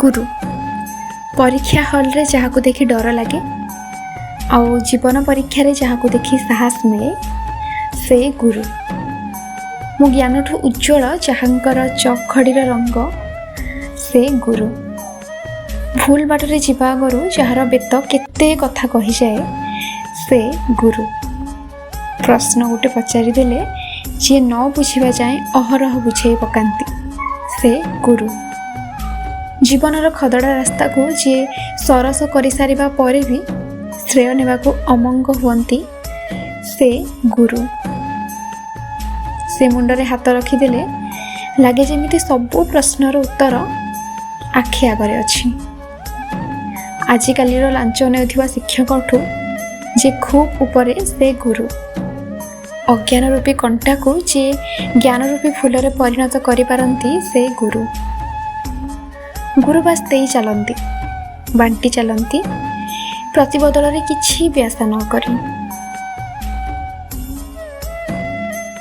ଗୁରୁ ପରୀକ୍ଷା ହଲ୍ରେ ଯାହାକୁ ଦେଖି ଡର ଲାଗେ ଆଉ ଜୀବନ ପରୀକ୍ଷାରେ ଯାହାକୁ ଦେଖି ସାହସ ମିଳେ, ସେ ଗୁରୁ। ମୋ ଜ୍ଞାନଠୁ ଉଜ୍ଜ୍ୱଳ ଯାହାଙ୍କର ଚକ୍ ଖଡ଼ିର ରଙ୍ଗ, ସେ ଗୁରୁ। ଭୁଲ ବାଟରେ ଯିବା ଆଗରୁ ଯାହାର ବେତ କେତେ କଥା କହିଯାଏ, ସେ ଗୁରୁ। ପ୍ରଶ୍ନ ଗୋଟେ ପଚାରିଦେଲେ ଯିଏ ନ ବୁଝିବା ଯାଏଁ ଅହରହ ବୁଝେଇ ପକାନ୍ତି, ସେ ଗୁରୁ। ଜୀବନର ଖଦଡ଼ା ରାସ୍ତାକୁ ଯିଏ ସରସ କରିସାରିବା ପରେ ବି ଶ୍ରେୟ ନେବାକୁ ଅମଙ୍ଗ ହୁଅନ୍ତି, ସେ ଗୁରୁ। ସେ ମୁଣ୍ଡରେ ହାତ ରଖିଦେଲେ ଲାଗେ ଯେମିତି ସବୁ ପ୍ରଶ୍ନର ଉତ୍ତର ଆଖି ଆଗରେ ଅଛି। ଆଜିକାଲିର ଲାଞ୍ଚ ନେଉଥିବା ଶିକ୍ଷକଠୁ ଯେ ଖୁବ୍ ଉପରେ, ସେ ଗୁରୁ। ଅଜ୍ଞାନ ରୂପୀ କଣ୍ଟାକୁ ଯିଏ ଜ୍ଞାନ ରୂପୀ ଫୁଲରେ ପରିଣତ କରିପାରନ୍ତି, ସେ ଗୁରୁ। ଗୁରୁ ବାସ୍ ଦେଇ ଚାଲନ୍ତି, ବାଣ୍ଟି ଚାଲନ୍ତି, ପ୍ରତିବଦଳରେ କିଛି ବି ଆଶା ନ କରି।